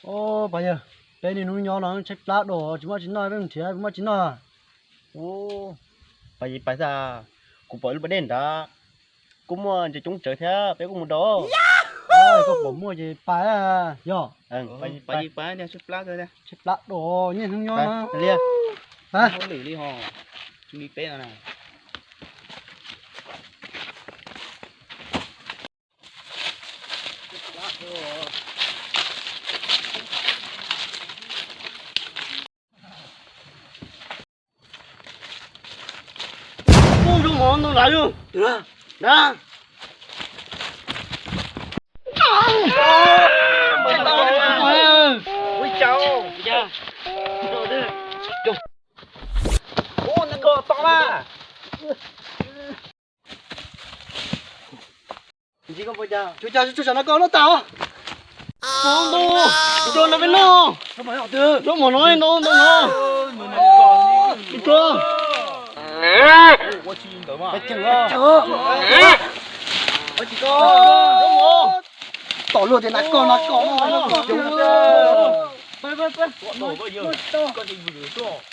Pab yawg, peb niaj hnub nyob no tshaib plab dua, tsis muaj tsis noj, peb mus nrhiav peb muaj tsis noj. Pab yawg, pab xav, kuv pom lub pas dej nrad, kuj muaj ntses coob tsawv thiab, peb kuj mus dau. Koj pom muaj ces pab yog. Tshaib plab dua, niaj hnub nyob no. Lwm li ho, li peb no na. Ub, zoo mov ntau lawm yog. Ub, neb koj tau na. Tsuas cas tsuas cas no koj noj tas os. Nto no peb noj. Noj mov no ntau ntau no. Tom luaj tias na koj na koj.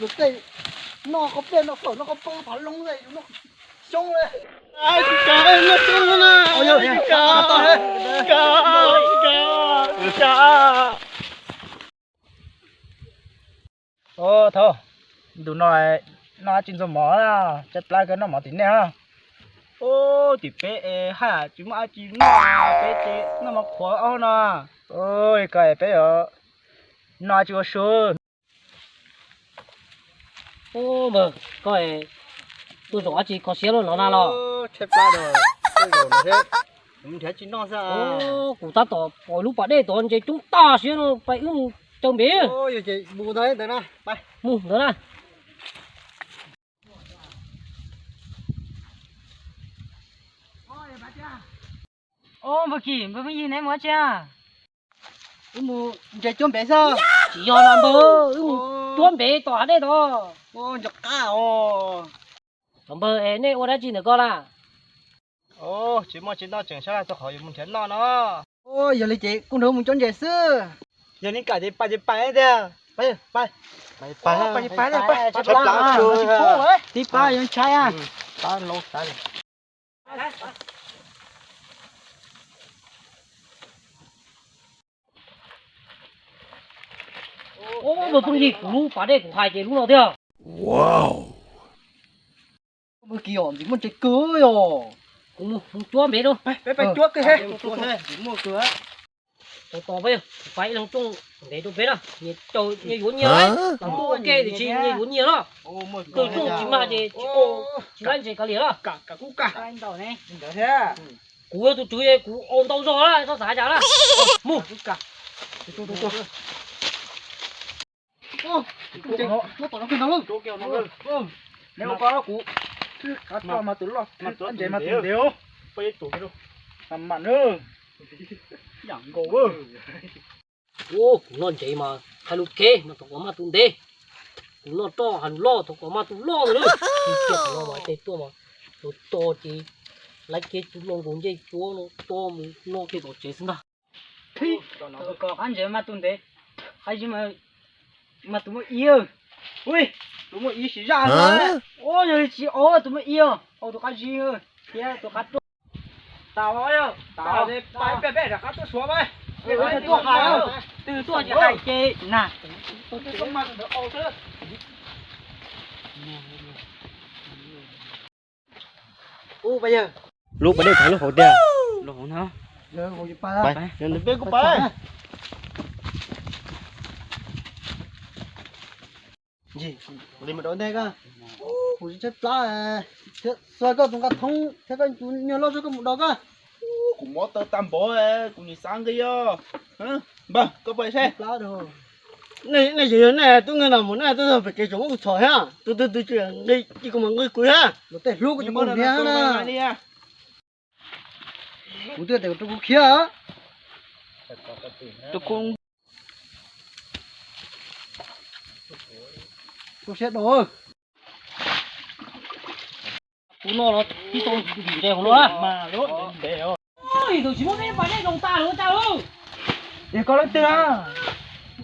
Luag tej noj qhov pliaj noj fawm noj qhov poob phav loo xyoob li. Thaum ntu no noj dab tsi ntxuag mov, tshaib plab kawg, noj mov tim nej. Ub, tim peb es haj yam tsis muaj dab tsi noj, peb ces noj mov qhuav ob no. Ua li ko peb yuav noj dab tsi ua su. Ub, npawg, koj tuaj zaum dab tsi kho siab luaj no na los? Tshaib plab, nrhiav tsis noj xwb. Kuv tab tom pom lub pas dej tod ntses coob tag siab no, pais wb mus caw npem. Mus ntawd na. Npawg Kim, npawg phooj ywg, neb mus dab tsi? Wb mus ntses cuab npem xwb. Tsis yog los npawg, wb mus cuab npem tom hav dej tod. Nco qab os. Cov npawg es nej ua dab tsi ntawm ko na? Tsis muaj tsis noj tseem sab laj txog qhov yuav mus nrhiav noj no. Yog li ces kuv nrog mus cuab ntses xwb. Yog li kam ces pais ces pais tiag. Pais pais pais pais. Tib pab yuav ntshai. Ub, npawg phooj ywg, kuv lub pas dej kuv hais ces lub no tiag. Npawg Kim, ntxim muaj ntses kawg yog. Kuv mus cuab npem rau. Peb pais cuab kawg he. Tos tos peb, kuv pais ib leeg rooj ntev rau peb na. Nyias caum nyias yuav nyias, kuv tuaj ua ke tiam sis nyias yuav nyias na. Tus rooj tsis mag ces tsis ua, tsis laib ntses kav liam na. Kuv yog tus tswv es kuv ua ntau zog na, txhob xav cas na. Mus. Neb ua koj kuv, mas tus loj ntses mas tus ntev. Mam mam na. Ub, kuv noj ntses mas hais lus kev mas thov kom mag tus ntev. Kuv noj roj hais lus loj thov kom mag tus loj ntawd na. Tsis tiag, qhov no mas tej tuaj mas tus to ces laiv kev tus loj nkaus ncej tsuav no to mus noj kiag tom tsev xwb ntag. Kom qab ntses mag tus ntev, qab zib mag tus muaj ib. Ui, tus muaj ib siv zaj. Ua yog li tsis ua tus muaj ib, ua tus qab zib thiab tus qab roj. Tas, tas, peb peb rov qab tuaj suav peb. Tuaj hais, twg tuaj ces hais ces na. Ub, pab yawg, lub pas dej thav lub hauv tiag. Peb kuj pais. Li mus rau ntej ko. Kuv tshaib plab thiab, xav koj tus nqa thoob thiab koj tus nyuag loj tso koj mus dau koj. Kuv mob taw tag npaum, kuv nim xav nqi os. Npawg, koj pais seb. Nej yog nej tub nkeeg no mus nej tuaj pem kev tseem muab kuv txhom thiab, tus twg twg tsis nqi ces kuv mam nqi kuv thiab. Luag tej hlub kuv tsis pub nrhiav na. Kuv twb tias rau kuv khiav. Rau kuv. Rau siab dua. Kuv no los tib tau ntim ntes hauv no na. Tus tsis muab peb pas dej zoo tas lawm cas lauj. Yog koj leej twg na?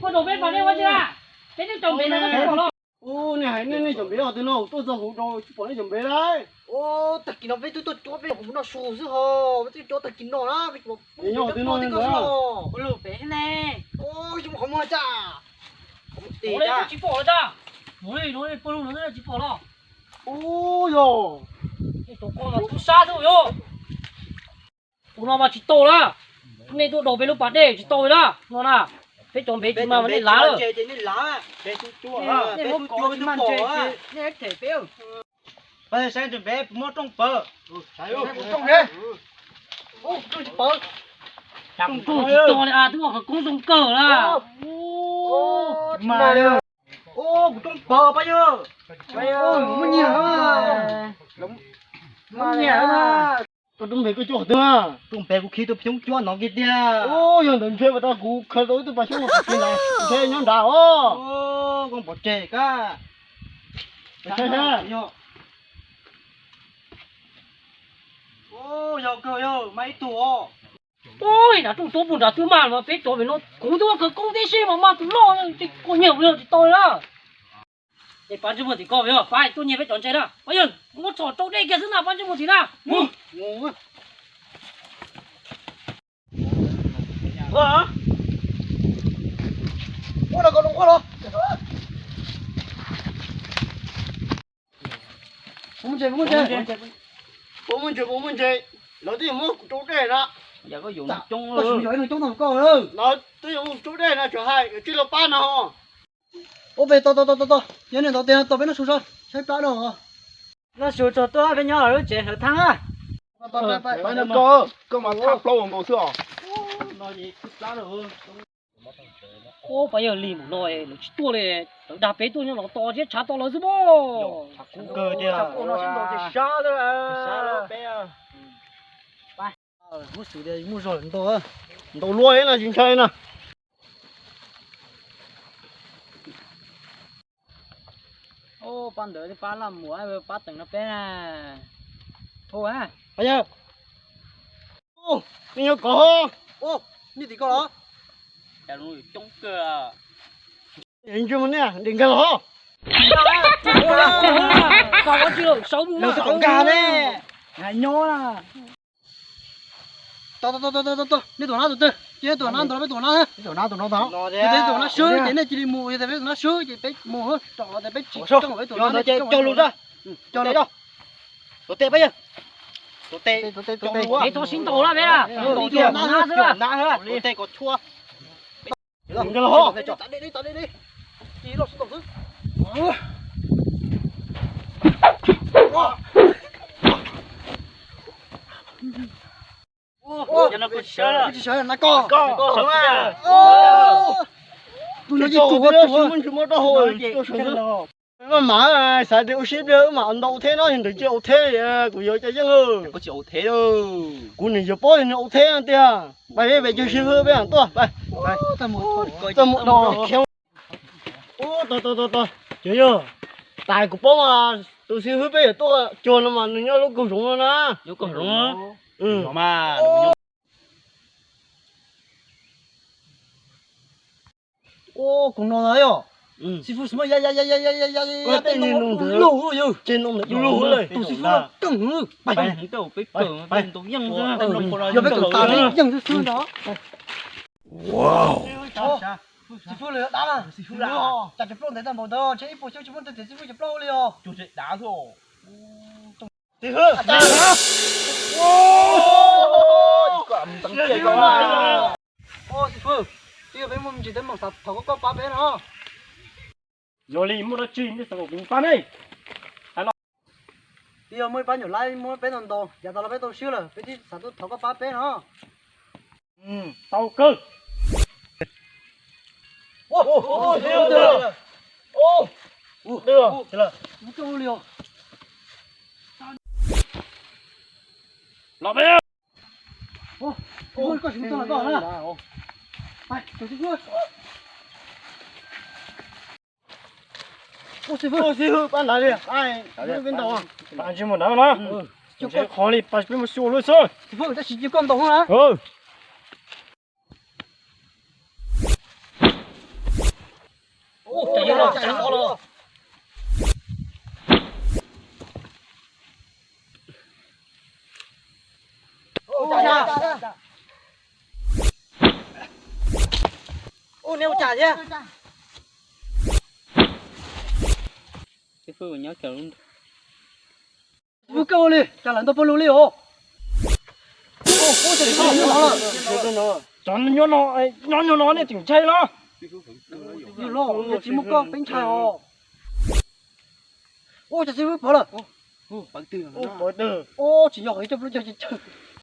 Koj rau peb pas dej ua tsi na? Peb twb cov npev no koj tsis pom los? Ub, nej hais nej nej cov npev os, twg no tuaj txog hauv rau tsis pom nej cov npev lauj. Ub, tag kis no peb twb tuaj cuab peb mus noj su xwb ho, peb twb cuab tag kis no na, peb mus noj twg no koj xwb os. Ua lub pem ne. Ub, yus qhov muag tsa. Ua li twb tsis pom los tsa. Ua li no pawg lug no twb tsis pom los. Ub yog. Tus koj mas tub sab xwb yog. Tus no mas tsis tau na. Nej tuaj rau peb lub pas dej tsis tau li na. No na, peb cov npev tsis mas nej lav lawm. Nej muab kov tsis maj ntse, nej them peb. Saib tus npev muab rooj pawv. Rooj tsis pawv. Rooj tsis tau li, twb ua qhov koob zoo kawg na. Kuv rooj pawv pab yawg. Muaj nyiam, muaj nyiam. Koj rooj npev koj cuab qhov twg? Rooj npev kuv khi tus xyoob cuab no kiag tiag. Yog ntawd ntshe pas tas kuv khaws tau ib tug pas xyoob no kiag ntawd ntshe nyob nrad os. Koj pov tseg kab. Yog kawg yog mas ib tug os. Ub, nram rooj tuab puag nrad twb mag mas peb cov pem no kuv twb ua kawg koob tib si mas mag tus loj ces koj nyiag kuv yog tsis tau li na. Es pab ntsej muag tim koj yog pab tuaj nyiag peb cov ntses na. Pab yawg, muab txhom rau dej kiag xwb na pab ntsej muag tim na. Puas muaj ntses, puas muaj ntses, puas muaj ntses, lawv twb muab kuv rau dej na. Yog koj yuav coob, koj yuav coob no koj, lawv twb yuav muab kuv rau dej na, tsuas hais tsis los pab no. Ub, peb tos tos tos tos, yog nej ntawd tias tos peb noj su so, saib plab no. Noj su txog tuaj peb nyob lub tsev hlawv thab. Koj mas thab plaub nkaus xwb os. Ub, pab yawg li mus no lawv tsis tuaj li, lawv dag peb tuaj nyob no tos thiab tshav tos lawv xwb pob. Muab xwm tias muaj zog lawm ntau, ntau luaj no tsis ntshai na. Pab ntawd pab laj muam, pab teem no peb na. Pab yawg, nej nyob kov ho. Nej tim koj los? Cas lub coob kawg. Ntsej muag nej, ntim nkag los ho. Nkag ne, nyob na. Tos tos tos tos, nej tus nab tus twg? Cia nej tus nab ntawd, peb tus nab, tus nab tus no ntag. Yog tias tus nab swb ces nej cia li mus, yog tias peb tus nab swb ces peb mus, rau qhov tias peb tsis coj peb tus nab, cog lus, cog lus. Tuav tes pab yawg. Tuav tes, tuav tes, tuav tes. Peb txhob sib ntaus lawm peb na. Ntaus tus nab xwb, nab xwb, tuav tes kom txhua. Tus no yeej kuv, maj mam xav tias ua siab pliag wb mam ntaus theb no, yog ntawd cia ua theb, kuv yuav cov yeej. Kuv nim yuav paub yog nws ua theb no tiag. Pab peb cog xib hwb peb mam tuaj. Txaj muag do. Tos tos tos, cov yog, tas kuv paub mas tus xib hwb peb yuav tuaj cuag no mas nws nyob lub kaug zoov no na. Lub kaug zoov. Ua kuv no na yog. Xib hwb, xib hwb, ya ya ya ya ya ya ya ya, peb no lug yog. Ces no ntawd lug lug, tus xib hwb no keej heev. Yog peb tus tas peb yeej xwb xwb ntag. Xib hwb, lawv yuav dab na. Xib hwb, cas cov plaub ntev tag npaum ntawd, ntshe ib puas xyoo tsis muaj teg xib hwb cov plaub li os. Xib hwb, xib hwb, twb yog peb muaj me ntsis teeb meem xav thov koj pab peb no. Yog li muaj dab tsi nej xav kom kuv pab nej? Twb yog muaj ib pab nyuam laib muab peb ntaus ntaus, yav tas los peb tau swb lawm, peb thiaj xav tuaj thov koj pab peb no. Tau kawg. Los peb. Xib hwb, pab ntawd li, pab ntsej muag ntawd na. Qhov li pab peb mus xyuas lub xwb. Xib hwb, tab sis cia koj ntaus na. Ua neb ua cas thiab? Wb kawg ua li cas lawv ntau pawg lug li os. Cov nyob no, nyob no nej tseem ntshai los? Yog los, yog tsis muaj koj peb ntshai os. Ua cas xib fwb pov lawm? Ua tsis yog qhov coj plaub cog ceg chaw.